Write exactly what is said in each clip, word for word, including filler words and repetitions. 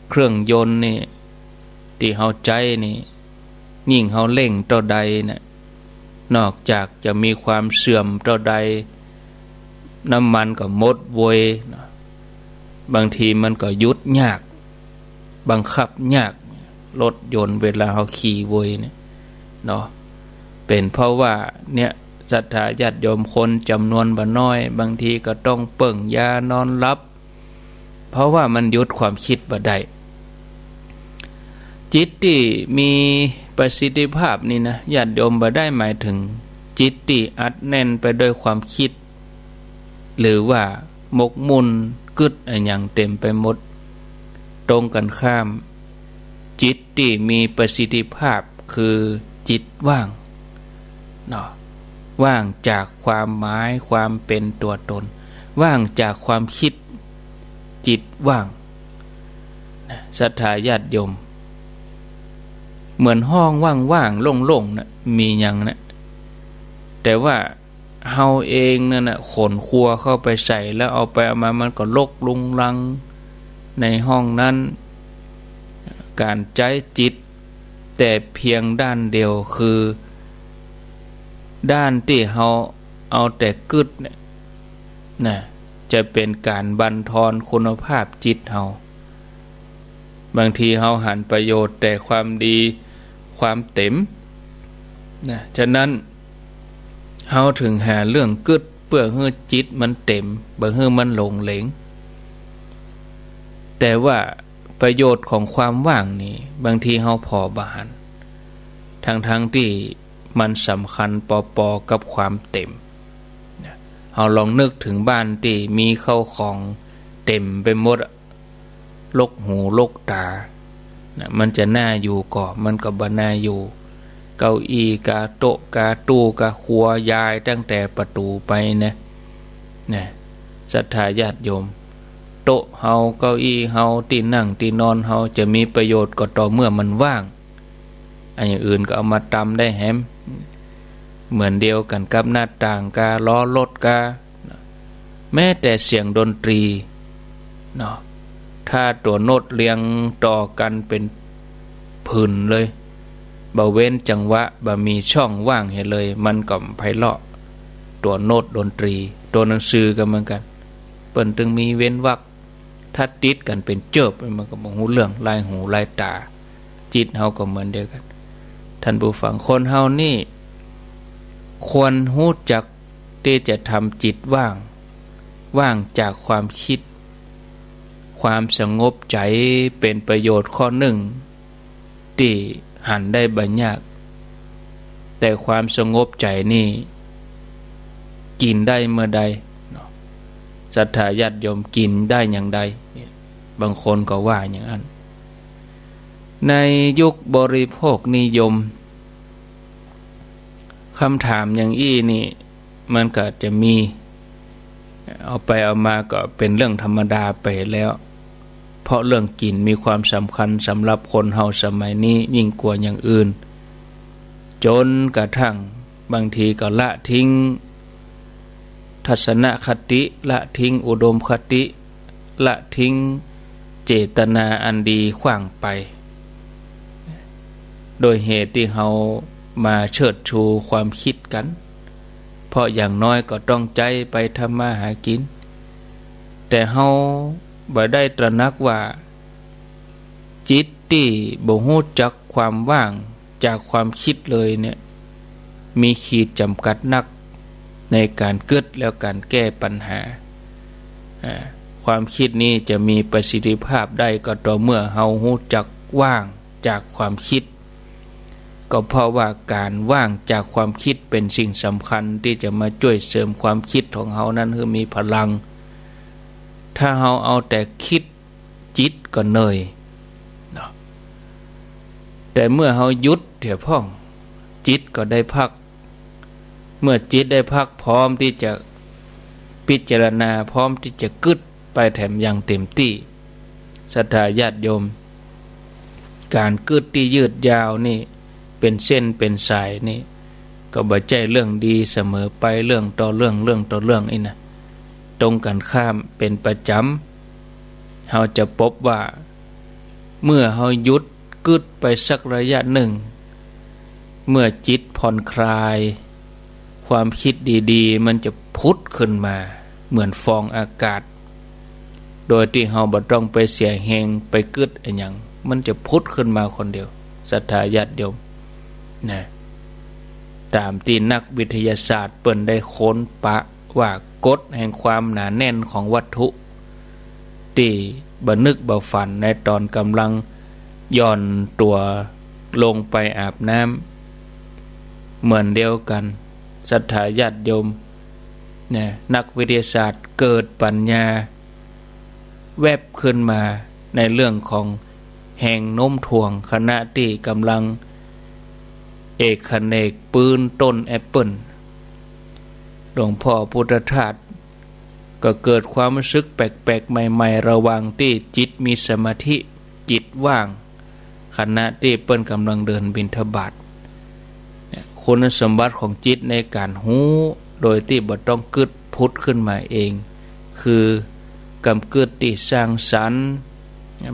เครื่องยนต์นี่ ตี้เฮาใจ๊นี่ ยิ่งเฮาเร่งเต้าใดน่ะ นอกจากจะมีความเสื่อมเต้าใด น้ำมันก็หมดโวยเนาะ บางทีมันก็หยุดยาก บังคับยาก รถยนต์เวลาเฮาขี่โวยเนี่ยเนาะ เป๋นเพราะว่าเนี่ย ศรัทธาญาติโยมคนจ๋ำนวนบ่น้อย บางทีก็ต้องเปิ้งยานอนหลับ เพราะว่ามันหยุดความกึ๊ดบ่ได้ จิตตี้มีประสิทธิภาพนี่นะ ญาติโยม บ่ได้หมายเถิงจิตตี้อัดแน่นไปด้วยความกึ๊ด หรือว่าหมกมุ่นกึ๊ดอะหยังเต๋มไปหมด ตรงกั๋นข้าม จิตตี้มีประสิทธิภาพคือจิตว่างเนาะ ว่างจากความหมายความเป๋นตั๋วตน ว่างจากความกึ๊ด จิตว่างนะ ศรัทธาญาติโยม เหมือนห้องว่างๆ โล่งๆ น่ะ มีหยังน่ะ แต่ว่า เฮาเองนั่นน่ะ ขนครัวเข้าไปใส่ แล้วเอาไปเอามามันก็รกรุงรังในห้องนั้น ก๋านใจ๊จิตแต่เพียงด้านเดียว คือด้านตี้เฮาเอาแต่กึ๊ดเนี่ยนะ จะเป๋นก๋านบั่นทอนคุณภาพจิตเฮา บางทีเฮาหันประโยชน์แต่ความดี ความเต๋มนะ ฉะนั้น เฮาเถิงหาเรื่องกึ๊ดเปื้อหื้อจิตมันเต๋ม บ่หื้อมันหลงเหลง แต่ว่าประโยชน์ของความว่างนี่ บางทีเฮาผ่อบ่หัน ทั้งๆ ตี้มันสำคัญปอๆ กับความเต๋มนะ เฮาลองนึกเถิงบ้านตี้มีเข้าของเต๋มไปหมดอะ รกหูรกต๋านะ มันจะน่าอยู่ก่อ มันก็บ่น่าอยู่ เก้าอี้กา โต๊ะกา ตู้กา ครัวยายตั้งแต่ประตู๋ไปนะ นะ ศรัทธาญาติโยม โต๊ะเฮา เก้าอี้เฮา ตี้นั่งตี้นอนเฮา จะมีประโยชน์ก็ต่อเมื่อมันว่าง อะ อย่างอื่นก็เอามาตำได้แหม เหมือนเดียวกั๋นกับหน้าต่างกา ล้อรถกา แม้แต่เสียงดนตรีเนาะ ถ้าตั๋วโน้ตเรียงต่อกั๋นเป๋นผืนเลย บ่เว้นจังหวะ บ่มีช่องว่างหื้อเลย มันก็บ่ไพเราะ ตั๋วโน้ตดนตรี ตั๋วหนังสือก็เหมือนกั๋น เปิ้นตึงมีเว้นวรรค ถ้าติดกั๋นเป๋นเจิบ มันก็บ่ฮู้เรื่อง ลายหูลายต๋า จิตเฮาก็เหมือนเดียวกั๋น ท่านผู้ฟัง คนเฮานี่ ควรฮู้จักตี้จะทำจิตว่าง ว่างจากความกึ๊ด ความสงบใจ๋เป๋นประโยชน์ข้อนึ่ง ตี้หันได้บ่ยาก แต่ความสงบใจ๋นี่ กิ๋นได้เมื่อใดเนาะ ศรัทธาญาติโยม กิ๋นได้อย่างใดเนี่ย บางคนก็ว่าอย่างนั้น ในยุคบริโภคนิยม กำถามอย่างอี้นี่ มันก็จะมี เอาไปเอามาก็เป๋นเรื่องธรรมดาไปแล้ว เพราะเรื่องกิ๋นมีความสำคัญสำหรับคนเฮาสมัยนี้ยิ่งกว่าอย่างอื่น จ๋นกระทั่งบางทีก็ละทิ้งทัศนคติ ละทิ้งอุดมคติ ละทิ้งเจตนาอันดีขว้างไป โดยเหตุตี้เฮามาเชิดชูความกึ๊ดกั๋น เพราะอย่างน้อยก็ต้องใจ๊ไปทำมาหากิ๋น แต่เฮาบ่ได้ตระหนักว่า จิตตี้บ่ฮู้จักความว่างจากความกึ๊ดเลยเนี่ย มีขีดจ๋ำกัดนักในก๋านกึ๊ดและก๋านแก้ปัญหา อ่า ความกึ๊ดนี้จะมีประสิทธิภาพได้ก็ต่อเมื่อเฮาฮู้จักว่างจากความกึ๊ด ก็เพราะว่าก๋านว่างจากความกึ๊ดเป๋นสิ่งสำคัญตี้จะมาจ้วยเสริมความกึ๊ดของเฮานั้นหื้อมีพลัง ถ้าเฮาเอาแต่กึ๊ด จิตก็เหนื่อยเนาะ แต่เมื่อเฮาหยุดเหียพ่อง จิตก็ได้พัก เมื่อจิตได้พักพร้อมตี้จะพิจารณา พร้อมตี้จะกึ๊ดไปแถมอย่างเต๋มตี้ ศรัทธาญาติโยม ก๋านกึ๊ดตี้ยืดยาวนี่ เป๋นเส้นเป๋นสายนี่ ก็บ่ใจ้เรื่องดีเสมอไป เรื่องต่อเรื่อง เรื่องต่อเรื่องอี้นะ ตรงกั๋นข้ามเป๋นประจ๋ำ เฮาจะปบว่า เมื่อเฮาหยุดกึ๊ดไปสักระยะหนึ่ง เมื่อจิตผ่อนคลาย ความกึ๊ดดีๆ มันจะผุดขึ้นมาเหมือนฟองอากาศ โดยตี้เฮาบ่ต้องไปเสียแฮงไปกึ๊ดอะหยัง มันจะผุดขึ้นมาคนเดียว ศรัทธาญาติโยม นะ ต๋ามตี้นักวิทยาศาสตร์เปิ้นได้ค้นปะว่ากฎแห่งความหนาแน่นของวัตถุ ตี้บ่นึกบ่ฝันในต๋อนก่ำลังหย่อนตั๋วลงไปอาบน้ำ เหมือนเดียวกั๋น ศรัทธาญาติโยม นะ นักวิทยาศาสตร์เกิดปัญญาแวบขึ้นมาในเรื่องของแฮงโน้มถ่วง ขณะตี้ก่ำลังเอกเขนกปื๊นต้นแอปเปิ้ล หลวงพ่อพุทธทาส ก็เกิดความรู้สึกแปลกๆ ใหม่ๆ ระหว่างตี้จิตมีสมาธิ จิตว่าง ขณะตี้เปิ้นก่ำลังเดินบิณฑบาต เนี่ย คุณสมบัติของจิตในก๋านฮู้ โดยตี้บ่ต้องกึ๊ดผุดขึ้นมาเอง คือกำกึ๊ดตี้สร้างสรรค์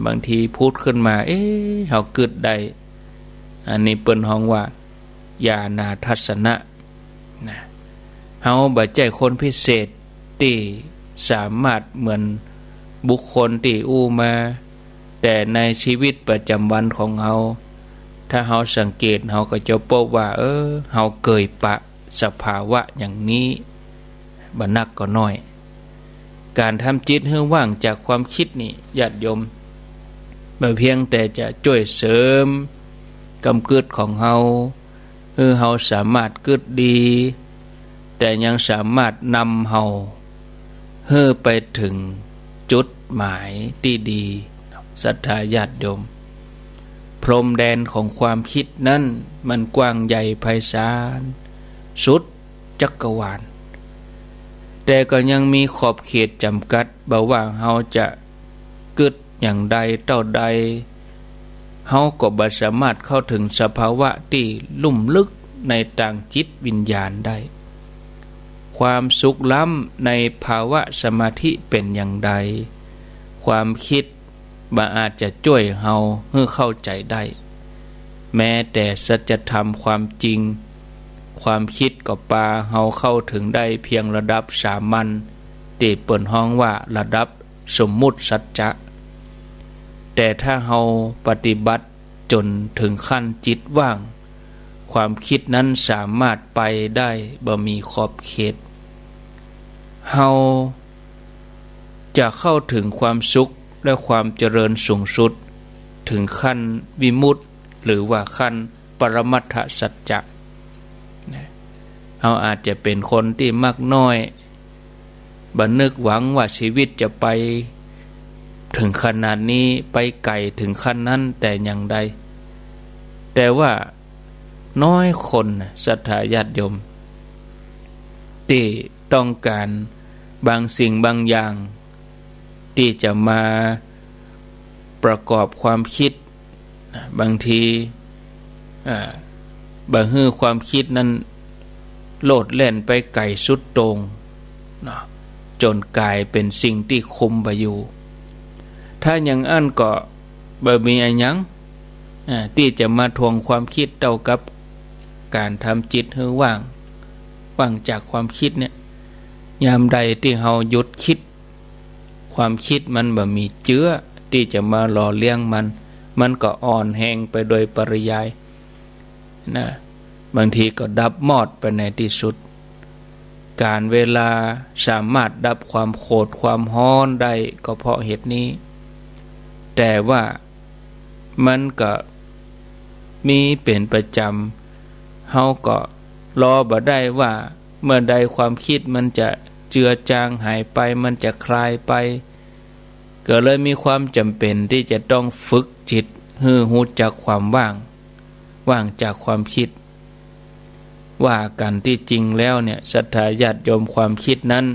บางทีผุดขึ้นมา เอ๊ะ เฮากึ๊ดได้ อันนี้เปิ้นฮ้องว่า ญาณทัสสนะ นะ เฮาบ่ใจ้คนพิเศษตี้สามารถเหมือนบุคคลตี้อู้มา แต่ในชีวิตประจำวันของเฮา ถ้าเฮาสังเกต เฮาก็จะปบว่า เออ เฮาเกยปะสภาวะอย่างนี้ บ่นักก็น้อย ก๋านทำจิตหื้อว่างจากความกึ๊ดนี่ ญาติโยม บ่เพียงแต่จะจ้วยเสริมกำกึ๊ดของเฮา หื้อเฮาสามารถกึ๊ดดี แต่ยังสามารถนำเฮาหื้อไปเถิงจุดหมายตี้ดี ศรัทธาญาติโยม พรมแดนของความกึ๊ดนั้นมันกว้างใหญ่ไพศาลสุดจักรวาล แต่ก็ยังมีขอบเขตจ๋ำกัด บ่ว่าเฮาจะกึ๊ดอย่างใดเต้าใด เฮาก็บ่สามารถเข้าเถิงสภาวะตี้ลุ่มลึกในตางจิตวิญญาณได้ ความสุขล้ำในภาวะสมาธิเป๋นอย่างใด ความกึ๊ดบ่อาจจะจ้วยเฮาหื้อเข้าใจ๋ได้ แม้แต่สัจธรรมความจริง ความกึ๊ดก็ปาเฮาเข้าเถิงได้เพียงระดับสามัญ ตี้เปิ้นฮ้องว่าระดับสมมุติสัจจะ แต่ถ้าเฮาปฏิบัติจ๋นเถิงขั้นจิตว่าง ความกึ๊ดนั้นสามารถไปได้บ่มีขอบเขต เฮาจะเข้าเถิงความสุขและความเจริญสูงสุด เถิงขั้นวิมุตติ หรือว่าขั้นปรมัตถสัจจะ นะ เฮาอาจจะเป๋นคนตี้มักน้อย บ่นึกหวังว่าชีวิตจะไปเถิงขนาดนี้ ไปไก๋เถิงขั้นนั้นแต่อย่างใด แต่ว่าน้อยคนนะ ศรัทธาญาติโยม ตี้ต้องก๋านบางสิ่งบางอย่าง ตี้จะมาประกอบความกึ๊ด นะ บางที อ่า บ่หื้อความกึ๊ดนั้นโลดแล่นไปไก๋สุดโต่ง เนาะ จ๋นก๋ายเป๋นสิ่งตี้คุมบ่อยู่ ถ้าอย่างอั้นก็บ่มีอะหยัง อ่า ตี้จะมาถ่วงความกึ๊ดเต้ากับก๋านทำจิตหื้อว่าง ว่างจากความกึ๊ดเนี่ย ยามใดตี้เฮาหยุดกึ๊ด ความกึ๊ดมันบ่มีเจื๊อตี้จะมาหล่อเลี้ยงมัน มันก็อ่อนแฮงไปโดยปริยาย นะ บางทีก็ดับมอดไปในตี้สุด ก๋านเวลาสามารถดับความโขดความฮ้อนได้ก็เพราะเหตุนี้ แต่ว่ามันก็มีเป๋นประจ๋ำ เฮาก็รอบ่ได้ว่าเมื่อใดความกึ๊ดมันจะเจือจางหายไป มันจะคลายไป ก็เลยมีความจ๋ำเป๋นตี้จะต้องฝึกจิตหื้อฮู้จักความว่าง ว่างจากความกึ๊ด ว่ากั๋นตี้จริงแล้วเนี่ย ศรัทธาญาติโยม ความกึ๊ดนั้น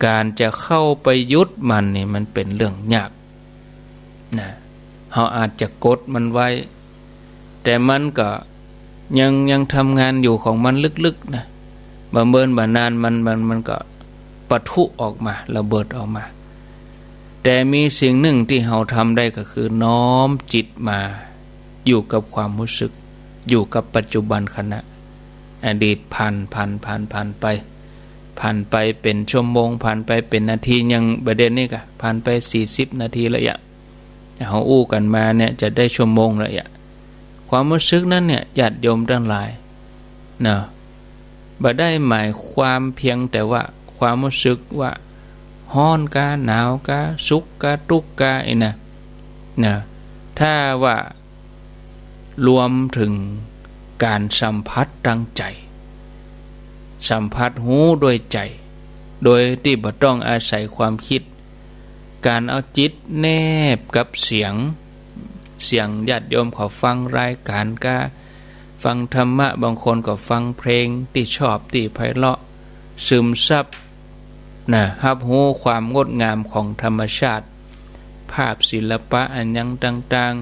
ก๋านจะเข้าไปหยุดมันนี่มันเป๋นเรื่องยาก นะ เฮาอาจจะกดมันไว้ แต่มันก็ยัง ยังทำงานอยู่ของมันลึกๆ นะ บ่เมินบ่นานมัน มัน มันก็ปะทุออกมา ระเบิดออกมา แต่มีสิ่งนึ่งตี้เฮาทำได้ก็คือน้อมจิตมาอยู่กับความฮู้สึก อยู่กับปัจจุบันขณะ อดีตผ่าน ผ่าน ผ่าน ผ่านไป ผ่านไปเป๋นชั่วโมง ผ่านไปเป๋นนาที อย่างบ่าเดี่ยวนี้ก็ผ่านไปสี่สิบนาทีแล้วยะ เฮาอู้กั๋นมาเนี่ยจะได้ชั่วโมงแล้วยะ ความฮู้สึกนั้นเนี่ย ญาติโยมตังหลาย นะ บ่ได้หมายความเพียงแต่ว่าความฮู้สึกว่าฮ้อนกา หนาวกา สุขกา ตุ๊กข์กา อี้นะ นะ ถ้าว่ารวมเถิงก๋านสัมผัสตางใจ๋ สัมผัสฮู้ด้วยใจ๋ โดยตี้บ่ต้องอาศัยความกึ๊ด ก๋านเอาจิตแนบกับเสียง เสียงญาติโยมเขาฟังรายก๋านกา ฟังธรรมะ บางคนก็ฟังเพลงตี้ชอบตี้ไพเราะ ซึมซับ นะ ฮับฮู้ความงดงามของธรรมชาติ ภาพศิลปะอันหยังต่าง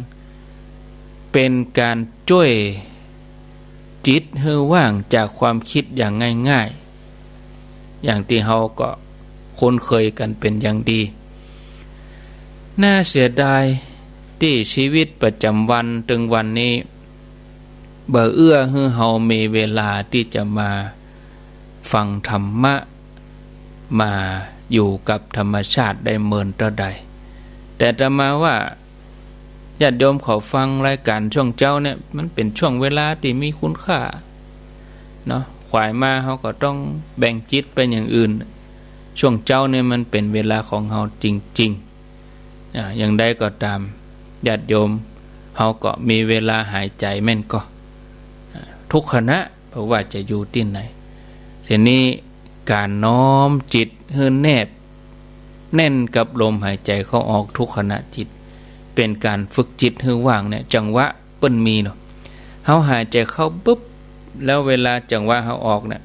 ๆ เป๋นก๋านจ้วยจิตหื้อว่างจากความกึ๊ดอย่างง่ายๆ อย่างตี้เฮาก็คุ้นเคยกั๋นเป๋นอย่างดี น่าเสียดายตี้ชีวิตประจ๋ำวันตึงวันนี้ บ่เอื้อหื้อเฮามีเวลาตี้จะมาฟังธรรมะ มาอยู่กับธรรมชาติได้เมินเต้าใด แต่อาตมาว่าญาติโยมเขาฟังรายก๋านช่วงเจ๊าเนี่ย มันเป๋นช่วงเวลาตี้มีคุณค่าเนาะ ขวายมาเฮาก็ต้องแบ่งจิตไปอย่างอื่น ช่วงเจ๊าเนี่ยมันเป๋นเวลาของเฮาจริงๆ อ่า อย่างใดก็ต๋าม ญาติโยมเฮาก็มีเวลาหายใจ๋แม่นก่อ อ่า ทุกขณะ บ่ว่าจะอยู่ตี้ไหน ทีนี้ก๋านน้อมจิตหื้อแนบแน่นกับลมหายใจ๋เข้าออกทุกขณะจิต เป๋นก๋านฝึกจิตหื้อว่างเนี่ย จังหวะเปิ้นมีเนาะ เฮาหายใจ๋เข้าปุ๊บ แล้วเวลาจังหวะเฮาออกเนี่ย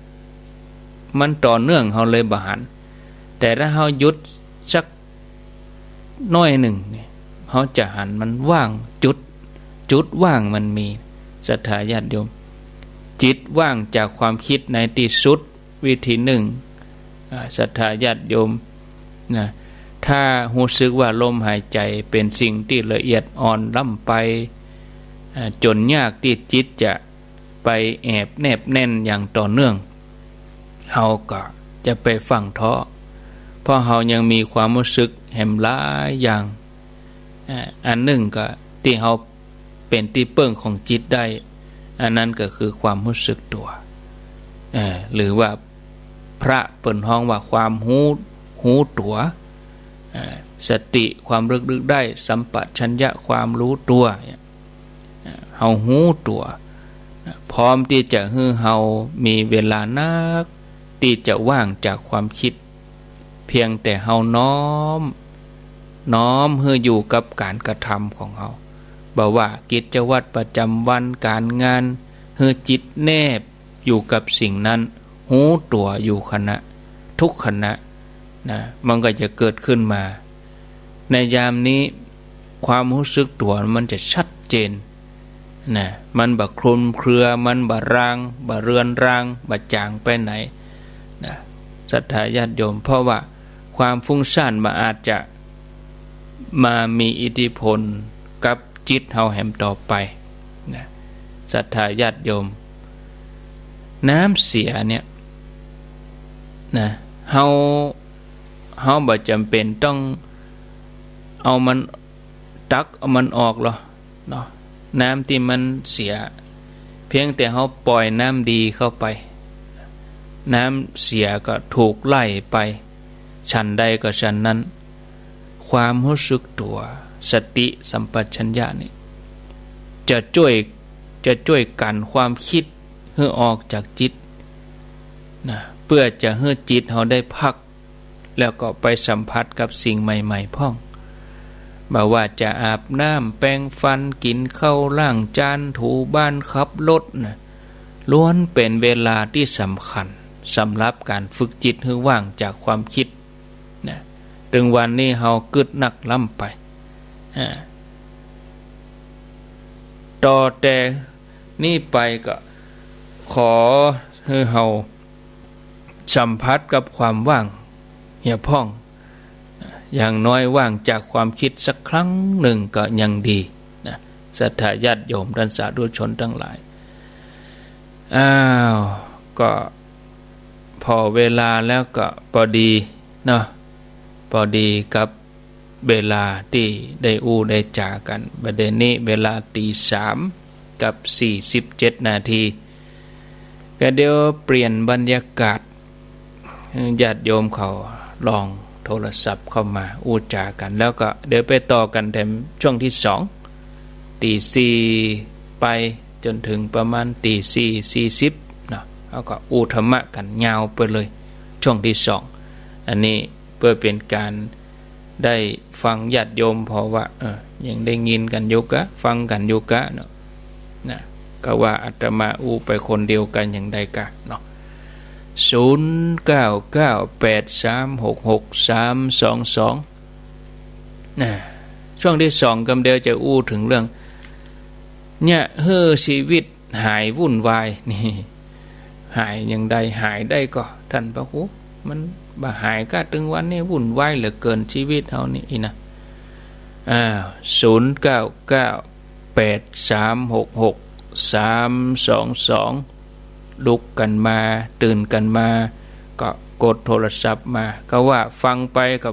มันต่อเนื่อง เฮาเลยบ่หัน แต่ถ้าเฮาหยุดสัก น้อยนึ่งเนี่ย เฮาจะหันมันว่าง จุด จุดว่างมันมี ศรัทธาญาติโยม จิตว่างจากความกึ๊ดในตี้สุด วิธีนึ่ง อ่า ศรัทธาญาติโยม นะ ถ้าฮู้สึกว่าลมหายใจ๋เป๋นสิ่งตี้ละเอียดอ่อนล้ำไป อ่า จ๋นยากตี้จิตจะ ไปแอบแนบแน่นอย่างต่อเนื่อง เฮาก็จะไปฟั่งท้อ เพราะเฮายังมีความฮู้สึกแหมหลายอย่าง อ่า อันนึ่งก็ตี้เฮาเป๋นตี้เปิ้งของจิตได้ อันนั้นก็คือความฮู้สึกตั๋ว เอ่อ หรือว่าพระเปิ้นฮ้องว่าความฮู้ ฮู้ตั๋ว เอ่อ สติ ความระลึกได้ สัมปชัญญะ ความฮู้ตั๋ว เฮาฮู้ตั๋ว พร้อมตี้จะหื้อเฮามีเวลานักตี้จะว่างจากความกึ๊ด เพียงแต่เฮาน้อม น้อมหื้ออยู่กับก๋านกระทำของเฮา บ่ว่ากิจวัตรประจ๋ำวัน ก๋านงาน หื้อจิตแนบ อยู่กับสิ่งนั้น ฮู้ตั๋วอยู่ขณะ ทุกขณะ นะ มันก็จะเกิดขึ้นมา ในยามนี้ ความฮู้สึกตั๋วมันจะชัดเจน นะ มันบ่คลุมเครือ มันบ่ราง บ่เรือนราง บ่จ๋างไปไหน นะ ศรัทธาญาติโยม เพราะว่าความฟุ้งซ่านมันอาจจะมามีอิทธิพลกับจิตเฮาแหมต่อไป นะ ศรัทธาญาติโยม น้ำเสียเนี่ย นะ เฮา เฮาบ่จ๋ำเป๋นต้องเอามัน ตักเอามันออกหรอกเนาะ น้ำตี้มันเสีย เพียงแต่เฮาปล่อยน้ำดีเข้าไป น้ำเสียก็ถูกไล่ไป ฉันใดก็ฉันนั้น ความฮู้สึกตั๋ว สติสัมปชัญญะนี่ จะจ้วย จะจ้วยกั๋นความกึ๊ดหื้อออกจากจิต นะ เปื้อจะหื้อจิตเฮาได้พัก แล้วก็ไปสัมผัสกับสิ่งใหม่ๆ พ่อง บ่ว่าจะอาบน้ำ แปรงฟัน กิ๋นข้าว ล้างจาน ถูบ้าน ขับรถ นะ ล้วนเป๋นเวลาตี้สำคัญ สำหรับก๋านฝึกจิตหื้อว่างจากความกึ๊ด นะ ตึงวันนี้เฮากึ๊ดนักล้ำไป อ่า ต่อแต่นี้ไปก็ขอหื้อเฮาสัมผัสกับความว่างเหียพ่อง อย่างน้อยว่างจากความคิดสักครั้งหนึ่งก็ยังดีนะ ศรัทธาญาติโยมท่านสาธุชนทั้งหลาย อ้าว ก็พอเวลาแล้วก็พอดีเนาะ พอดีกับเวลาตี้ได้อู้ได้จ๋ากั๋น บ่าเดี่ยวนี้เวลาตี๋สามกับสี่สิบเจ็ดนาที ก็เดี๋ยวเปลี่ยนบรรยากาศ ญาติโยมเขาลองโทรศัพท์เข้ามาอู้จ๋ากั๋น แล้วก็เดี๋ยวไปต่อกั๋นแถมช่วงที่สอง ตี๋สี่ไปจ๋นเถิงประมาณตี๋สี่สี่สิบเนาะ แล้วก็อู้ธรรมะกั๋นยาวไปเลย ช่วงที่สอง อันนี้เปื้อเป๋นก๋าน ได้ฟังญาติโยมผ่อว่า เออ ยังได้ยินกั๋นอยู่กา ฟังกั๋นอยู่กาเนาะ นะ ก็ว่าอาตมาอู้ไปคนเดียวกั๋นยังได้กาเนาะ ศูนย์เก้าเก้าแปดสามหกหกสามสองสอง นะ ช่วงที่สองกำเดียวจะอู้เถิงเรื่อง เยียะหื้อชีวิต หายวุ่นวาย นี่ หายยังใด หายได้ก่อ ท่านพระครู มันบ่หายกา ตึงวันนี้วุ่นวายเหลือเกิน ชีวิตเฮานี่ อี้นะ อ่า ศูนย์เก้าเก้าแปดสามหกหกสามสองสอง ลุกกั๋นมา ตื่นกั๋นมา ก็กดโทรศัพท์มา ก็ว่าฟังไปก็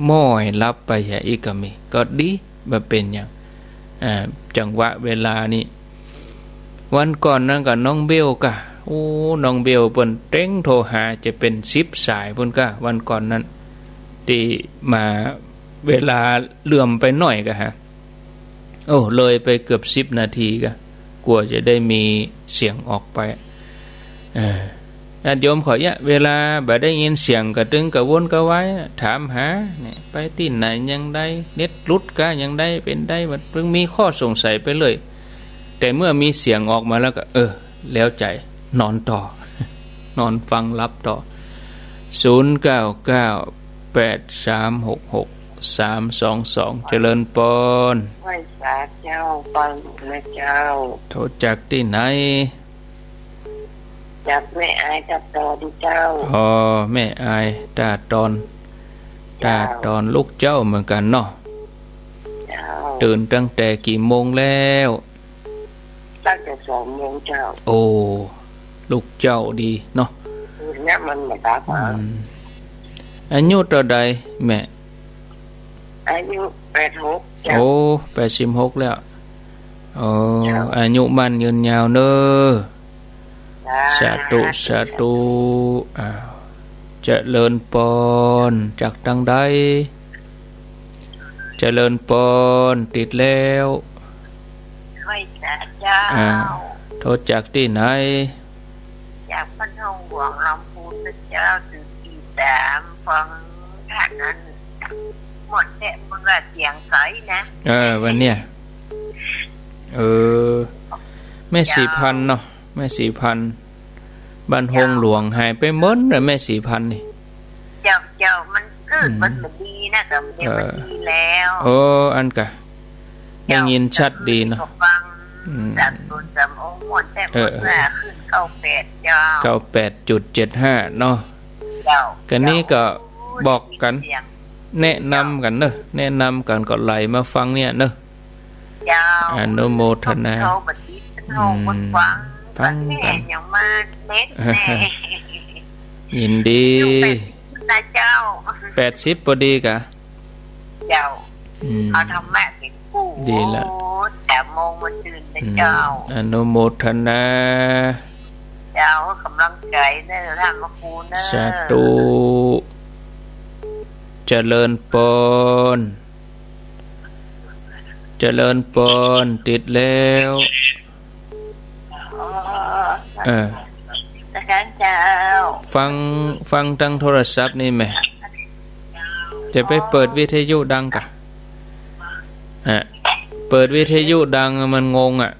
ม้อยหลับไปเหีย อี้ก็มี ก็ดี บ่เป๋นหยัง อ่า จังหวะเวลานี้ วันก่อนนั้นก็น้องเบลกา โอ้ น้องเบลเปิ้นเต็งโทรหา จะเป๋นสิบสายปู้นกา วันก่อนนั้น ตี้มาเวลาเหลื่อมไปหน้อยกาฮะ โอ้ เลยไปเกือบสิบนาทีกา กว่าจะได้มีเสียงออกไป เออ ญาติโยมเขาเยียะ เวลาบ่ได้ยินเสียงก็ตึงกระวนกระวาย ถามหา เนี่ย ไปตี้ไหนยังใด เน็ตหลุดกายังใด เป๋นใด มันเปิงมีข้อสงสัยไปเลย แต่เมื่อมีเสียงออกมาแล้วก็ เออ แล้วใจ๋ นอนต่อ นอนฟังหลับต่อ ศูนย์เก้าเก้าแปดสามหกหกสามสองสอง เจริญปอน ไหว้สาเจ้า ปอนนะเจ้า โทรจากตี้ไหน จากแม่อายตาดตอนเจ้า อ๋อ แม่อายตาดตอน เจ้า ตาดตอนลุกเจ๊าเหมือนกั๋นเนาะ เจ้า ตื่นตั้งแต่กี่โมงแล้ว ตั้งแต่สองโมงเจ้า โอ้ ลุกเจ๊าดีเนาะ ตื่นเนี่ยมันบ่ต๋า อืม อายุเต้าใดแม่ อายุแปดหกเจ้า โอ้ แปดสิบหกแล้ว โอ้ เจ้า อายุมั่นยืนยาวเน่อ สาธุ สาธุ สาธุ อ้าว เจริญปอน จากตังใด เจริญปอน ติดแล้ว ไหว้สาเจ้า อ้าว โทรจากตี้ไหน จากบ้านห้องหลวงลำพูนนะเจ้า ตื่นตีสาม ฟังท่านนั้น ม่วนแต๊ ม่วนว่าเสียงใสนะ เออ วันเนี้ย เออ แม่ศรีพันธุ์เนาะ แม่ศรีพันธุ์ บ้านห้องหลวงหายไปหมดเลย แม่ศรีพันธุ์นี่ เจ้า เจ้า มัน อืม มันบ่ดีนะ แต่เดี๋ยวมัน เออ ดีแล้ว โอ้ อันกะ ได้ยินชัดดีเนาะ ก็ฟัง อืม จากตูนจำองค์ม่วนแต๊ เออ ม่วนว่าขึ้นเก้าแปดเจ้า เก้าแปดจุดเจ็ดห้าเนาะ เจ้า กะนี้ก็บอกกั๋น เสียง แนะนำกั๋นเน่อ แนะนำกั๋นก็ไหลมาฟังเนี่ยเน่อ เจ้า อนุโมทนา เขาบัดนี้เป็นห้อง อืม คนฟัง ฟังกั๋น บัดนี้ยังมาเน็ตแน่ ยินดี อายุแปดสิบนะเจ้า แปดสิบปอดีกา เจ้า อืม เอาธรรมะเป๋นกู้ ดีละ โอ้ แต่โมงมาตื่นนะ อืม เจ้า อนุโมทนา เจ้า กำลังใจ๋เน่อ ท่านพระครูเน่อ สาธุ เจริญปอน เจริญปอน ติดแล้ว อ๋อ เออ อาจารย์เจ้า ฟัง ฟังตังโทรศัพท์นี่แหม จะไปเปิดวิทยุดังกะ ฮะ เปิดวิทยุดังมันงงอ่ะ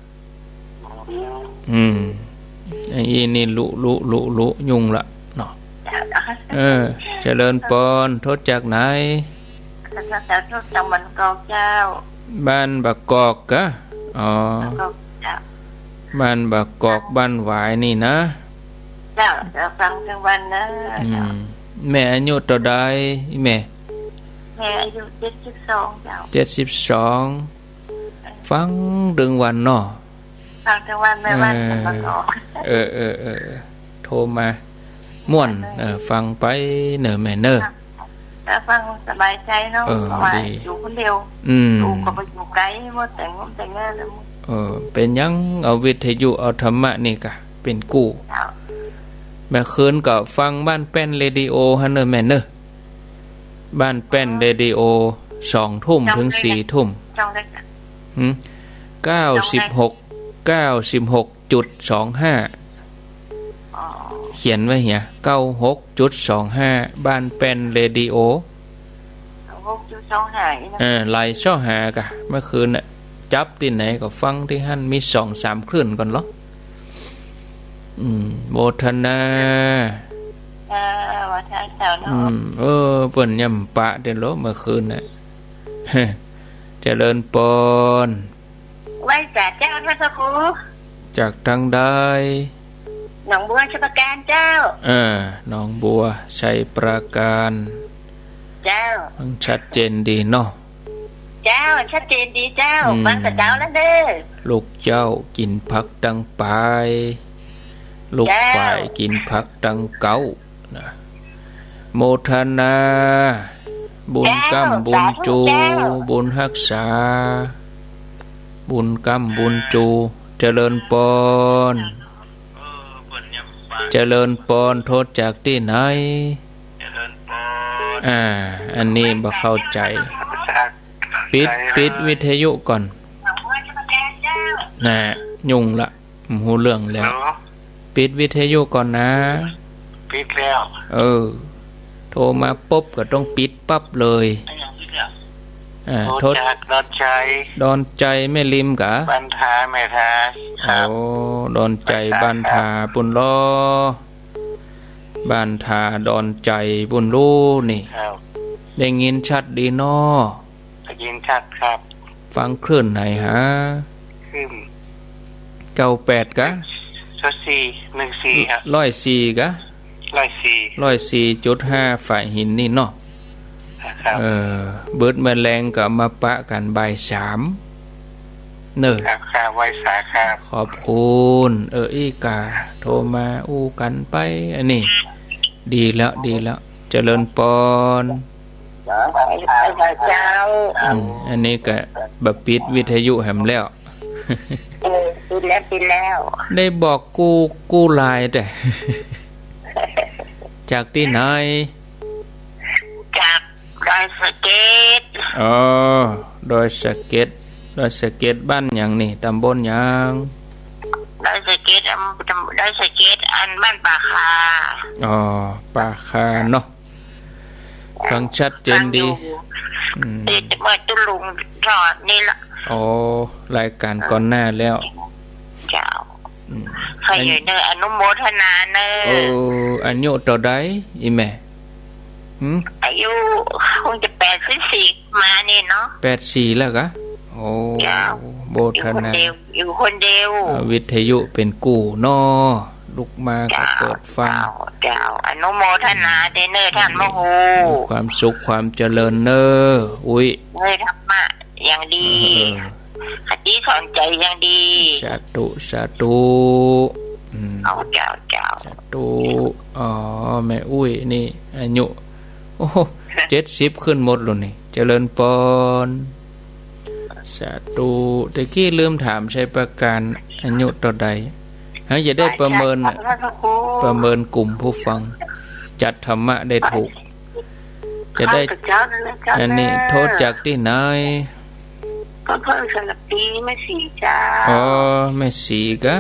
อืม ไอ้นี่ลุลุลุลุ ยุ่งละเนาะ เออ เจริญปอน โทรจากไหน โทรจากบ้านกอกเจ้า บ้านบางกอกกะ อ๋อ บางกอกเจ้า บ้านบางกอก บ้านหวายนี่นะ เจ้า เจ้า ฟังตึงวันเน่อ อืม เจ้า แม่อายุเต้าใด แม่ แม่อายุเจ็ดสิบสองเจ้า เจ็ดสิบสอง ฟังตึงวันเนาะ ฟังตึงวัน แม่วัน เออ จะมาขอ เออ เออ เออ โทรมา ม่วน เออ ฟังไปเน่อแม่เน่อ ครับ ก็ฟังสบายใจ๋เนาะ เออ เพราะว่า ดี อยู่คนเดียว อืม ลูกก็ไปอยู่ไกล หมดแต่งงาน แต่งงานแล้ว เออ เป๋นหยังเอาวิทยุ เอาธรรมะนี่กะ เป๋นกู้ เจ้า เมื่อคืนก็ฟังบ้านแป้นเรดิโอหั้นเน่อแม่เน่อ บ้านแป้นเรดิโอ สองทุ่ม ช่อง เท่าใด ถึงสี่ทุ่ม ช่องใด หืม เก้าสิบหก เก้าสิบหกจุดสองห้า อ๋อ เขียนไว้เหีย เก้าหกจุดสองห้า บ้านแป้นเรดิโอ เก้าหกจุดสองห้า นี่นะ เออ ไหล่เซาะหากะ เมื่อคืนน่ะ จับตี้ไหนก็ฟังตี้หั้น มีสองสามคลื่นก่อนเหรอ อืม โมทนา เออ ว่าทางเจ้าเนาะ อืม เออ เปิ้นย่ำปะเดียวเหรอ เมื่อคืนน่ะ เจริญปอน ไหว้สาเจ้า ท่านพระครู จากตางใด หนองบัว ชัยปราการเจ้า เออ หนองบัว ชัยปราการ เจ้า ฟังชัดเจนดีเนาะ เจ้า ชัดเจนดีเจ้า อืม ฟังแต่เช้าแล้วเด้อ ลูกเจ๊ากิ๋นผักตังป๋าย ลูก เจ้า ฝ่ายกิ๋นผักตังเก๊า นะ โมทนา บุญก้ำ เจ้า บุญจู สาธุเจ้า บุญฮักษา บุญก้ำ บุญจู เจริญปอน เจริญปอน โทรจากตี้ไหน อ่า อันนี้บ่เข้าใจ๋ จาก ปิด ปิดวิทยุก่อน น่ะ ยุ่งละ บ่ฮู้เรื่องแล้ว ฮัลโหล ปิดวิทยุก่อนนะ ปิดแล้ว เออ โทรมาปุ๊บก็ต้องปิดปั๊บเลย อะหยังปิดแล้ว อ่า โทร โทรจากดอนชัย ดอนชัยแม่ริมกะ บ้านทา แม่ทา ครับ โอ้ ดอนชัย บ้านทา บ้านทาปุ้นลอ บ้านทา ดอนชัยปุ้นลูนี่ ครับ ได้ยินชัดดีเนาะ ได้ยินชัดครับ ฟังคลื่นไหนฮะ คลื่น เก้าแปด กะ ร้อยสี่ หนึ่งสี่ ครับ ร้อยสี่ กะ ร้อยสี่ ร้อยสี่จุดห้า ฝ่ายหินนี่เนาะ ครับ เออ เบิดแมลงก็มาปะกั๋นบ่ายสาม เน่อ ครับ ครับ ไหว้สาครับ ขอบคุณ เออ อี้กา โทรมาอู้กั๋นไป อันนี้ ดีแล้ว ดีแล้ว เจริญปอน เจ้า อืม อันนี้ก็บ่ปิดวิทยุแหมแล้ว เออ ปิดแล้ว ปิดแล้ว ได้บอกกู้ กู้หลายแต๊ จากตี้ไหน จากดอยสะเก็ด อ๋อ ดอยสะเก็ด ดอยสะเก็ดบ้านหยังนี่ ตำบลหยัง ดอยสะเก็ด อำ ดอยสะเก็ด อันบ้านป่าคา อ๋อ ป่าคาเนาะ ฟังชัดเจนดี ฟังอยู่ อืม เอ่อ เมื่อตุ๊ลุงทอดนี่ละ อ๋อ รายการก่อนหน้าแล้ว เจ้า อืม ใครอยู่เน่อ อนุโมทนาเน่อ เออ อายุเต้าใด อี่แม่ หืม อายุคงจะแปดสิบสี่มานี่เนาะ แปดสี่แล้วกะ โอ้ เจ้า โมทนา อยู่คนเดียว อยู่คนเดียว อ่า วิทยุเป๋นกู้เนาะ ลุกมาก็เปิดฟัง เจ้า เจ้า อนุโมทนาเน่อ ท่านมะฮู ความสุขความเจริญเน่อ อุ๊ย เน่อ ธรรมะอย่างดี เออ คติสอนใจ๋อย่างดี สาธุ สาธุ อืม เอาเจ้า เจ้า สาธุ อ๋อ แม่อุ๊ยนี่ อายุ โอ้โห เจ็ดสิบขึ้นหมดแล้วนี่ เจริญปอน สาธุ ตะกี้ลืมถาม ชัยปราการ อายุเต้าใด ฮะ อย่าได้ประเมินน่ะ ไหว้สาครับ พระครู ประเมินกลุ่มผู้ฟัง จัดธรรมะได้ถูก จะได้ เอาเจ้านั่นแหละเจ้า อันนี้ เจ้า โทรจากตี้ไหน ก็เพิ่งสลับปีแม่ศรีเจ้า อ๋อ แม่ศรีกะ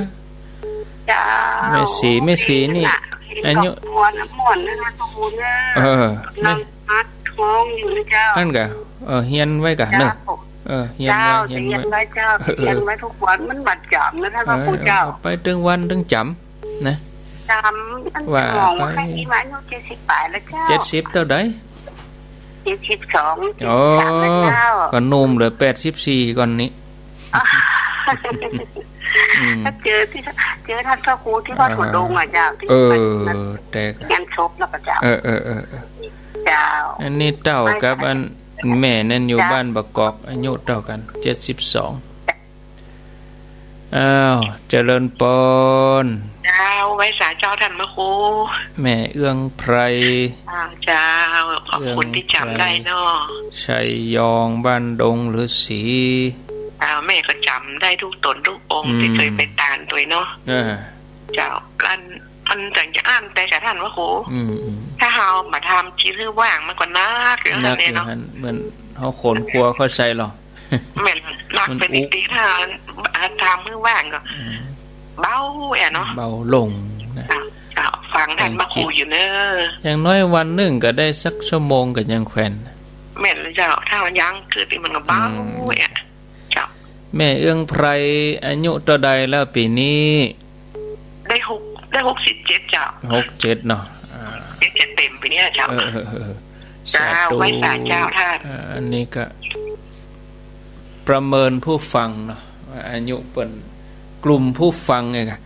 เจ้า แม่ศรี แม่ศรีนี่ เห็น อายุ ดอกบัวน้ำม่วนนะคะ พระครูเน่อ เออ กำลัง แม่ มัดทองอยู่นะเจ้า อั้นกะ เออ เฮียนไว้กะเน่อ เจ้า เออ เฮียนไว้ เจ้า เฮียนไว้ เฮียนไว้เจ้า เออ เฮียนไว้ทุกวัน มันบ่จ๋ำนะคะ เออ พระครูเจ้า ไปตึงวันตึงจ๋ำนะ จ๋ำ อัน ว่า หมอง ไป ว่าใครมีมาอายุเจ็ดสิบปลายแล้วเจ้า เจ็ดสิบเต้าใด เจ็ดสิบสอง อ๋อ เจ็ดสิบสามแล้วเจ้า ก็หนุ่มเหลือแปดสิบสี่ก่อนนี้ อืม ถ้าเจอตี้ เจอท่านพระครูตี้วัดหัวดงอะเจ้า ตี้ เออ ไป แต่ก็ งานศพแล้วก็เจ้า เออ เออ เออ เออ เจ้า อันนี้เต้ากับอัน แม่นั้นอยู่ เจ้า บ้านบางกอก อายุเต้ากั๋น เจ็ดสิบสอง อ้าว เจริญปอน เจ้า ไหว้สาเจ้าต้านพระครู แม่เอื้องไพร อ่า เจ้า ขอบคุณตี้จ๋ำได้เนาะ เอื้องไพร ชัยยอง บ้านดงฤๅษี เจ้า แม่ก็จ๋ำได้กู้ต๋นกู้องค์ อืม ตี้เกยไปตานตวยเนาะ อ่า เจ้า อัน อันจ๋ำจะอั้นแต๊กะต้านพระครู อืม อืม ถ้าเฮาบ่ทำจิตหื้อว่างมันก็นักอยู่ นักอยู่ หั้นแหละเนาะ หั้น เหมือนเฮาขนครัวเข้าใส่หรอ แม่น นัก มัน ไป อุก นิดๆ ถ้า อ่า ทำหื้อว่างก็ อืม เบาแอะเนาะ เบาลงนะ เจ้า เจ้า ฟังต้านพระครูอยู่เนาะ อย่างน้อยวันนึ่งก็ได้สักชั่วโมงก็ยังแควน แม่นแล้วเจ้า ถ้ามันยังคือตี้มันก็เบา อืม แอะ เจ้า แม่เอื้องไพรอายุเต้าใดแล้วปี๋นี้ ได้หก ได้หกสิบเจ็ดเจ้า หกเจ็ดเนาะ อ่า เจ็ดจะเต็มปี๋นี้เจ้า เออ เออ เออ เจ้า สาธุ ไหว้สาเจ้าต้าน อ่า อันนี้ก็ประเมินผู้ฟังเนาะ ว่าอายุเปิ้น กลุ่มผู้ฟังไงกะ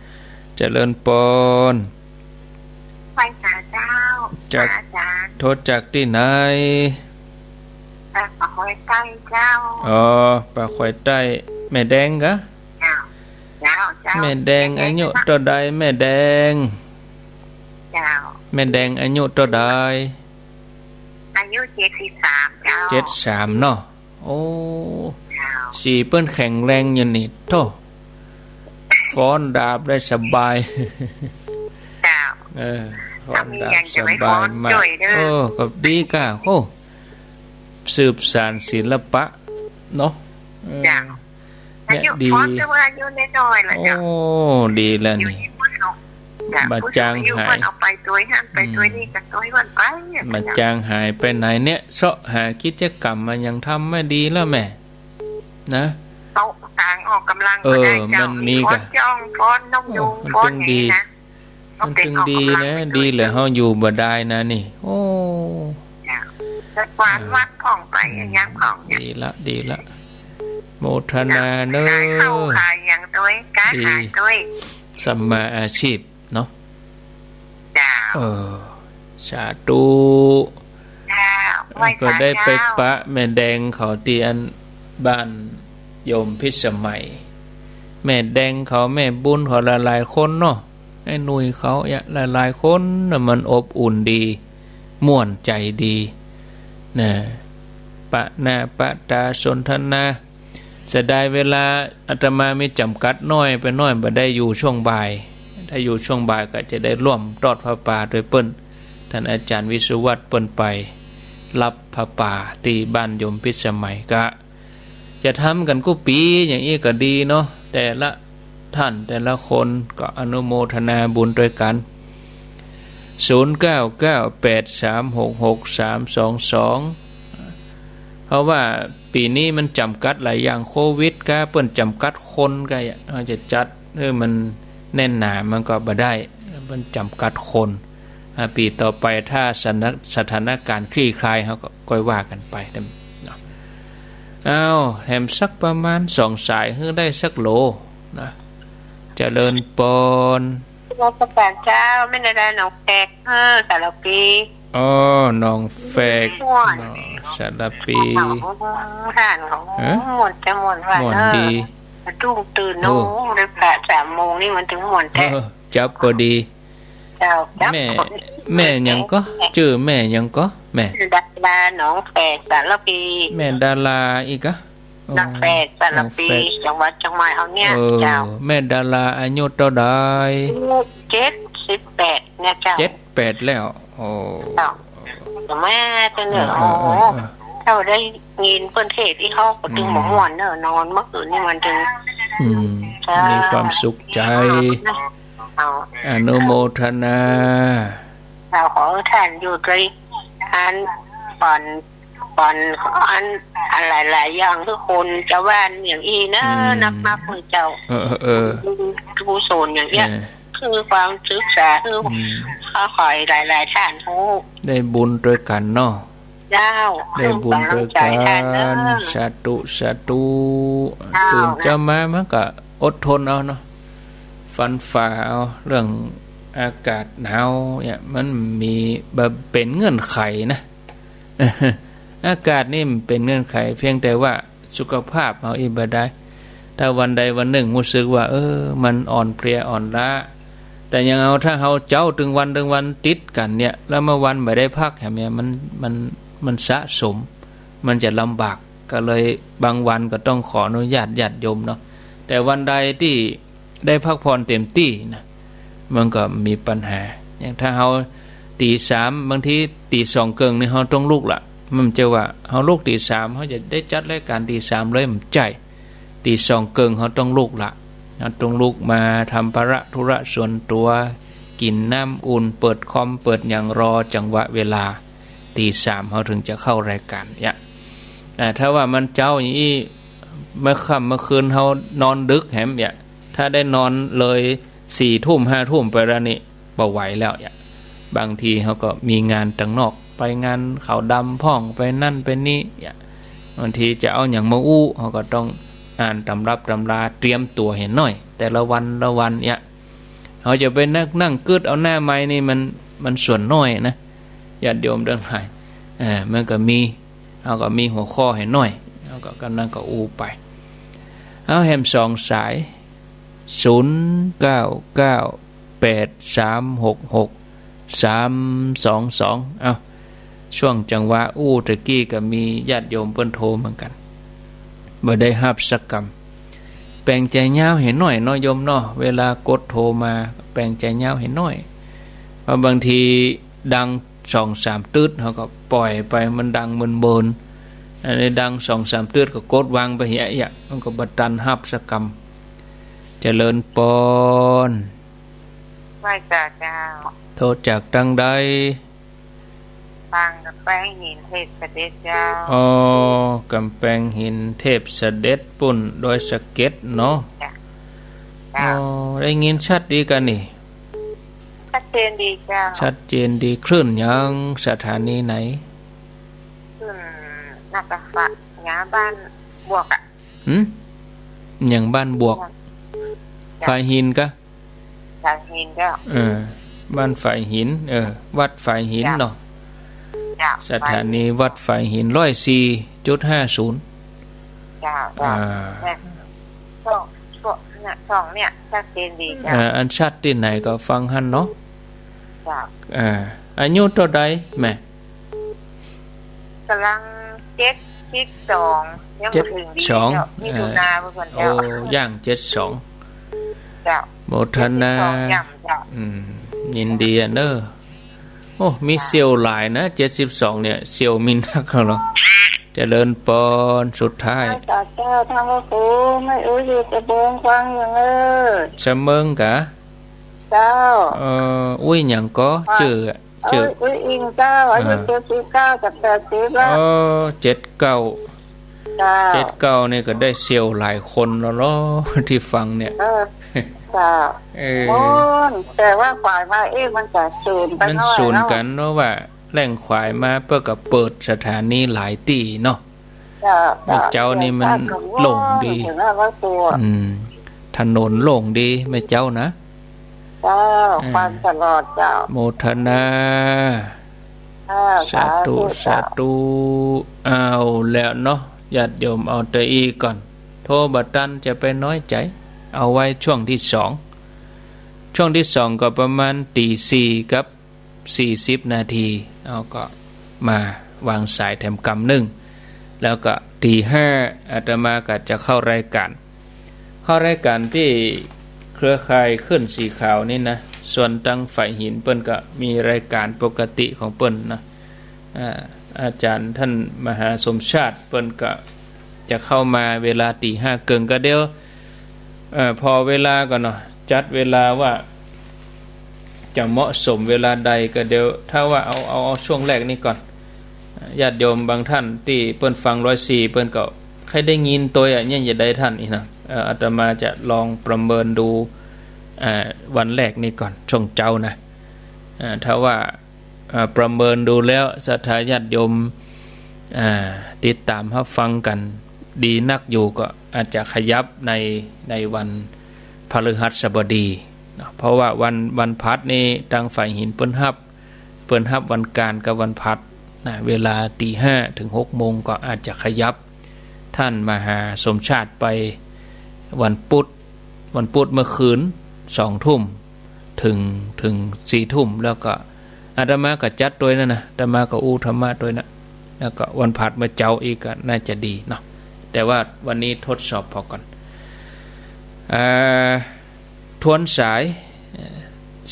เจริญปอน ไหว้สาเจ้า จาก อาจ๋ารย์ โทรจากตี้ไหน จากป่าคอยใต้เจ้า อ๋อ ป่าคอยใต้ แม่แดงกะ เจ้า เจ้า เจ้า แม่แดง แม่แดง อายุเต้าใด แม่แดง เจ้า แม่แดงอายุเต้าใด อายุเจ็ดสิบสามเจ้า เจ็ดสามเนาะ โอ้ เจ้า สีเปิ้นแข็งแรงอยู่นี่ โธ่ ฟ้อนดาบได้สบาย เจ้า เออ ฟ้อนดาบสบายมาก ถ้ามีอย่างจะไปฟ้อนจ้วยเด้อ เออ ก็ดีก้า โอ้ สืบสานศิลปะเนาะ เออ เจ้า เนี่ย อายุ ดี ฟ้อนแต่ว่าอายุน้อยๆ ละเจ้า โอ้ ดีแล้วนี่ อยู่ในเมืองเนาะ เจ้า บ่จางหาย ผู้สูงอายุเปิ้นเอาไปตวยหั้นไปตวยนี่ อืม ก็ตวยเปิ้นไปอะ บ่จางหายไปไหนเนี่ย เซาะหากิจกรรมมาหยังทำมาดีแล้วแม่ นะ เอาตางออกกำลังก็ได้เจ้า เออ มันมี มีฟ้อน กะ จ้อง ฟ้อนนกยูง โอ้ มัน ฟ้อน ตึง อย่าง ดี นี้นะ มันตึงดีนะ เอาไปออกกำลังไปด้วย ดีเหลือเฮาอยู่บ่ได้นะนี่ โอ้ เจ้า จะกวาดวัดพ่องไป อืม อย่างพ่องเนี่ย ดีละ ดีละ โมทนาเน้อ ขายข้าวขายอย่างตวย ค้าขายตวย ดี สัมมาอาชีพเนาะ เจ้า เออ สาธุ เจ้า ไหว้สาเจ้า ก็ได้ไปปะแม่แดงเขาตี้อันบ้านโยมพิสมัย แม่แดงเขา แม่บุญเขา หลายๆ คนเนาะ ไอ้หนุ่ยเขาเนี่ย หลายๆ คนน่ะ มันอบอุ่นดี ม่วนใจ๋ดี นะ ปะหน้าปะต๋าสนทนา เสียดายเวลาอาตมามีจ๋ำกัดน้อยไปหน้อย บ่ได้อยู่ช่วงบ่าย ถ้าอยู่ช่วงบ่ายก็จะได้ร่วมตอดผ้าป่าตวยเปิ้น ต้านอาจ๋ารย์วิศวัตรเปิ้นไปฮับผ้าป่าตี้บ้านโยมพิสมัย ก็จะทำกั๋นกู้ปี๋อย่างอี้ก็ดีเนาะ แต่ละต้านแต่ละคนก็อนุโมทนาบุญตวยกั๋น ศูนย์เก้าเก้าแปดสามหกหกสามสองสอง เพราะว่าปี๋นี้มันจ๋ำกัดหลายอย่าง โควิดก้า เปิ้นจ๋ำกัดคนก้า เฮาจะจัดหื้อมันแน่นหนามันก็บ่ได้ เปิ้นจ๋ำกัดคน อ่า ปี๋ต่อไปถ้าสถาน- สถานการณ์คลี่คลาย เฮาก็ก้อยว่ากั๋นไปเนาะ อ้าว แถมสักประมาณสองสายหื้อได้สักโหลนะ เจริญปอน นมัสก๋ารเจ้า แม่ดาราหนองแฝก เออ สารพี อ๋อ หนองแฝก ม่วน เนาะ สารพี ท่านของ ฮะ ม่วนจะม่วนว่า ม่วน เออ ดี สะดุ้งตื่นเนาะ โอ้ ได้พระสามโมงนี่มันตึงม่วนแต๊ เออ จับพอดี เจ้า จับ แม่ พอดี แม่หยังก่อ จื้อแม่หยังก่อ แม่ ดาราหนองแฝก สารพี แม่ดาราอีกอะ หนองแฝก สารพี หนองแฝก จังหวัดเจียงใหม่เฮาเนี่ย เออ เจ้า แม่ดาราอายุเต้าใด อายุเจ็ดสิบแปดเนี่ยเจ้า เจ็ดแปดแล้ว โอ้ เจ้า แม่เจ้าเนาะ เออ เออ โอ้โห เออ เออ เจ้าได้ยินเปิ้นเทศน์ตี้เฮาก็ตึง อืม บ่ม่วนเนาะ นอนเมื่อคืนนี่มันตึง อืม เจ้า มีความสุขใจ๋ เอา อนุโมทนา เจ้า ขอหื้อท่านอยู่ตวยอัน ก่อน ก่อนอัน อันหลายๆ อย่าง คือคนจะว่านอย่างอี้นะ อืม นับๆ มื้อเจ้า เออ เออ เออ กุศลอย่างเนี้ย เออ คือความศึกษา คือ อืม ข้าขอหื้อหลายๆ ท่านฮู้ ได้บุญตวยกั๋นเนาะ เจ้า ได้บุญตวยกั๋น คือกำลังใจ๋ท่านเนาะ สาธุ สาธุ เจ้า ตื่นเจ๊ามามันก็อดทนเอาเนาะ ฟันฝ่าเอา เรื่องอากาศหนาวเนี่ย มันมี บ่เป๋นเงื่อนไขนะ อากาศนี่มันเป๋นเงื่อนไข เพียงแต่ว่าสุขภาพเฮาอี้บ่ได้ ถ้าวันใดวันนึ่งฮู้สึกว่า เออ มันอ่อนเพลียอ่อนล้า แต่อย่างเฮา ถ้าเฮาเจ๊าตึงวันตึงวันติดกั๋นเนี่ย แล้วมาวันบ่ได้พักแหมเนี่ย มัน มัน มันสะสม มันจะลำบาก ก็เลยบางวันก็ต้องขออนุญาตญาติโยมเนาะ แต่วันใดตี้ได้พักผ่อนเต็มตี้นะ มันก็มีปัญหา อย่างถ้าเฮาตี๋สาม บางทีตี๋สองเกิ่งนี่เฮาต้องลุกละ มันบ่ใจ้ว่าเฮาลุกตี๋สาม เฮาจะได้จัดรายก๋านตี๋สามเลย บ่ใจ้ ตี๋สองเกิ่งเฮาต้องลุกละ เฮาต้องลุกมาทำภาระธุระส่วนตั๋ว กิ๋นน้ำอุ่น เปิดคอม เปิดหยัง รอจังหวะเวลา ตี๋สามเฮาถึงจะเข้ารายก๋านเนี่ย อ่า ถ้าว่ามันเจ๊าอย่างอี้ เมื่อค่ำเมื่อคืนเฮานอนดึกแหมเนี่ย ถ้าได้นอนเลยสี่ทุ่มห้าทุ่มไปแล้วนี่ บ่ไหวแล้วเนี่ย บางทีเฮาก็มีงานตังนอก ไปงานขาวดำพ่อง ไปนั่นไปนี่เนี่ย บางทีจะเอาหยังมาอู้ เฮาก็ต้องอ่านตำรับตำรา เตรียมตั๋วหื้อหน้อย แต่ละวันละวันเนี่ย เฮาจะไปนั่ง นั่งกึ๊ดเอาหน้าไมค์นี่มัน มันส่วนน้อยนะ ญาติโยมตังหลาย อ่า มันก็มี เฮาก็มีหัวข้อหื้อหน้อย เฮาก็กำลังก็อู้ไป เอาแหมสองสาย ศูนย์เก้าเก้าแปดสามหกหกสามสองสอง เอา ช่วงจังหวะอู้ตะกี้ก็มีญาติโยมเปิ้นโทรเหมือนกั๋น บ่ได้ฮับสักกำ แป๋งใจ๋ยาวหื้อหน้อยเนาะโยมเนาะ เวลากดโทรมา แป๋งใจ๋ยาวหื้อหน้อย เพราะบางทีดังสองสามตึ๊ด เฮาก็ป่อยไป มันดังเมินๆ อันนี้ดังสองสามตึ๊ดก็กดวางไปเหียเหีย มันก็บ่ตันฮับสักกำ เจริญปอน ไหว้เจ้าเจ้า โทรจากตังใด ตังก๋ำแปงหินเทพเสด็จเจ้า อ๋อ ก๋ำแปงหินเทพเสด็จปุ้น ดอยสะเก็ดเนาะ เจ้า อ๋อ ได้ยินชัดดีกานี่ ชัดเจนดีเจ้า ชัดเจนดี คลื่นหยัง สถานีไหน คลื่นนาตาฟะ หยังบ้านบวกอะ หืม หยังบ้านบวก เจ้า ฝายหินกา ฝายหินเจ้า เออ บ้านฝายหิน เออ วัดฝายหินเนาะ เจ้า สถานีวัดฝายหิน ร้อยสี่จุดห้าศูนย์ เจ้า เจ้า อ่า เนี่ย ช่อง ช่อง เนี่ย ช่องเนี่ย ชัดเจนดีเจ้า เออ อันชัดตี้ไหนก็ฟังหั้นเนาะ เจ้า อ่า อายุเต้าใดแม่ ก๋ำลังเจ็ดสิบสอง ยังบ่เถิงดีเจ้า เจ็ดสอง มิถุนา เออ เปิ้นเจ้า โอ้ ย่างเจ็ดสอง เจ้า โมทนา เจ็ดสิบสองย่ำเจ้า อืม ยินดีอะเนาะ โอ้ มีเสี่ยวหลายนะ เจ็ดสิบสองเนี่ย เสี่ยวมีนักเอาเหรอ เจริญปอน สุดท้าย เจ้า เจ้า ท่านพระครู แม่อุ๊ยอยู่สะเมิง ฟังอยู่เน่อ สะเมิงกา เจ้า เอ่อ อุ๊ยหยังก่อ จื้ออะ เอ้ย จื้อ อุ๊ยอิงเจ้า อายุ อ่า เจ็ดสิบเก้า จะแปดสิบแล้ว เออ เจ็ดเก้า เจ้า เจ็ดเก้านี่ก็ได้เสี่ยวหลายคนแล้วเหรอ ตี้ฟังเนี่ย เออ เจ้า เออ โอ้ย แต่ว่าขวายมาเอ๊ะ มันจะสูญไป มันสูญกั๋น หน่อยเนาะ เพราะว่าแล่งขวายมาเปิ้นก็เปิดสถานีหลายตี้เนาะ เจ้า แม่เจ้านี่มันโล่งดี เจ้า เจ้า อืม ถนนโล่งดีแม่เจ้านะ เจ้า อ่า ฟังตลอดเจ้า โมทนา อ่า สาธุ สาธุ สาธุ เจ้า เอาแล้วเนาะ ญาติโยมเอาแต่อี้ก่อน โทรบ่ตันจะไปน้อยใจ๋ เอาไว้ช่วงตี้สอง ช่วงตี้สองก็ประมาณตี๋สี่กับ สี่สิบนาที เอาก็มาวางสายแถมกำนึ่ง แล้วก็ตี๋ห้าอาตมาก็จะเข้ารายก๋าน เข้ารายก๋านตี้เครือข่ายคลื่นสีขาวนี่นะ ส่วนตังฝายหินเปิ้นก็มีรายก๋านปกติของเปิ้นนะ อ่า อาจ๋ารย์ต้านมหาสมชาติเปิ้นก็ จะเข้ามาเวลาตี๋ห้าเกิ่งก็เดี๋ยว เอ่อ ผ่อเวลาก่อนเนาะ จัดเวลาว่าจะเหมาะสมเวลาใดก็เดี๋ยว ถ้าว่าเอา เอา เอาช่วงแรกนี้ก่อน ญาติโยมบางต้านตี้เปิ้นฟังร้อยสี่ เปิ้นก็ใค่ได้ยินตวยอะ เนี่ยจะได้ทันอี้นะ เอ่อ อาตมาจะลองประเมินดู อ่า วันแรกนี้ก่อน ช่วงเจ๊านะ อ่า ถ้าว่า อ่า ประเมินดูแล้วศรัทธาญาติโยม อ่า ติดต๋ามฮับฟังกั๋นดีนักอยู่ ก็อาจจะขยับใน ในวันพฤหัสบดีเนาะ เพราะว่าวัน วันพฤหัสนี่ตังฝายหินเปิ้นฮับ เปิ้นฮับวันก๋านกับวันพฤหัส นะ เวลาตีห้าเถิงหกโมงก็อาจจะขยับ ท่านมหาสมชาติไปวันปุธ วันปุธเมื่อคืนสองทุ่มเถิง เถิงสี่ทุ่ม แล้วก็อาตมาก็จัดตวยนั่นนะ อาตมาก็อู้ธรรมะตวยนะ แล้วก็วันพฤหัสเมื่อเจ๊าอีกก็น่าจะดีเนาะ แต่ว่าวันนี้ทดสอบผ่อก่อน อ่า ทวนสาย เอ่อ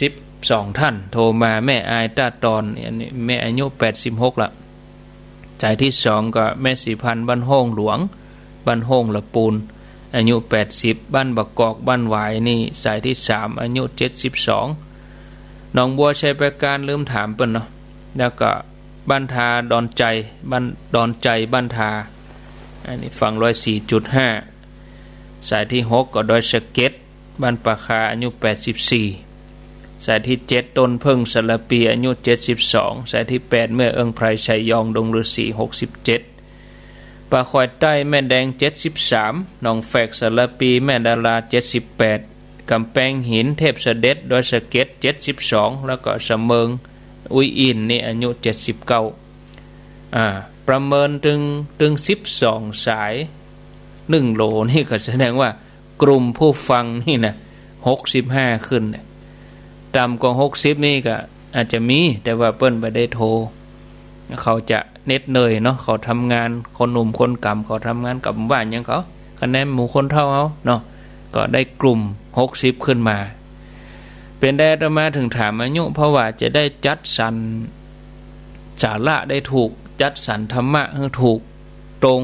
สิบสองท่านโทรมา แม่อายต้าตอน อันนี้แม่อายุแปดสิบหกละ สายที่สองก็แม่ศรีพันธ์บ้านโฮ่งหลวง บ้านโฮ่งละปูน อายุแปดสิบ บ้านบะกอก บ้านหวายนี่ สายที่สาม อายุเจ็ดสิบสอง หนองบัวชัยปราการลืมถามเปิ้นเนาะ แล้วก็บ้านทาดอนใจ บ้านดอนใจบ้านทา อันนี้ฟังร้อยสี่จุดห้า สายที่หกก็ดอยสะเก็ด บ้านป่าคา อายุแปดสิบสี่ สายที่เจ็ดต้นเผิ้งสารภี อายุเจ็ดสิบสอง สายที่แปดแม่เอิงไพร ชัยยองดงฤๅษี หกสิบเจ็ด ป่าคอยใต้แม่แดง เจ็ดสิบสาม หนองแฝกสารภี แม่ดารา เจ็ดสิบแปด กำแพงหินเทพเสด็จ ดอยสะเก็ด เจ็ดสิบสอง แล้วก็สะเมิง อุ้ยอินนี่อายุเจ็ดสิบเก้า อ่า ประเมินตึง ตึงสิบสองสาย หนึ่งโหลนี่ก็แสดงว่ากลุ่มผู้ฟังนี่นะ หกสิบห้าขึ้นเนี่ย ต่ำกว่าหกสิบนี่ก็อาจจะมี แต่ว่าเปิ้นบ่ได้โทร เขาจะเหน็ดเหนื่อยเนาะ เขาทำงาน คนหนุ่มคนก๋ำเขาทำงานกับบ้านหยังเขา คะแนนหมู่คนเฒ่าเฮาเนาะ ก็ได้กลุ่มหกสิบขึ้นมา เป๋นใดอาตมาถึงถามอายุ เพราะว่าจะได้จัดสรรสาระได้ถูก จัดสรรธรรมะหื้อถูกตรง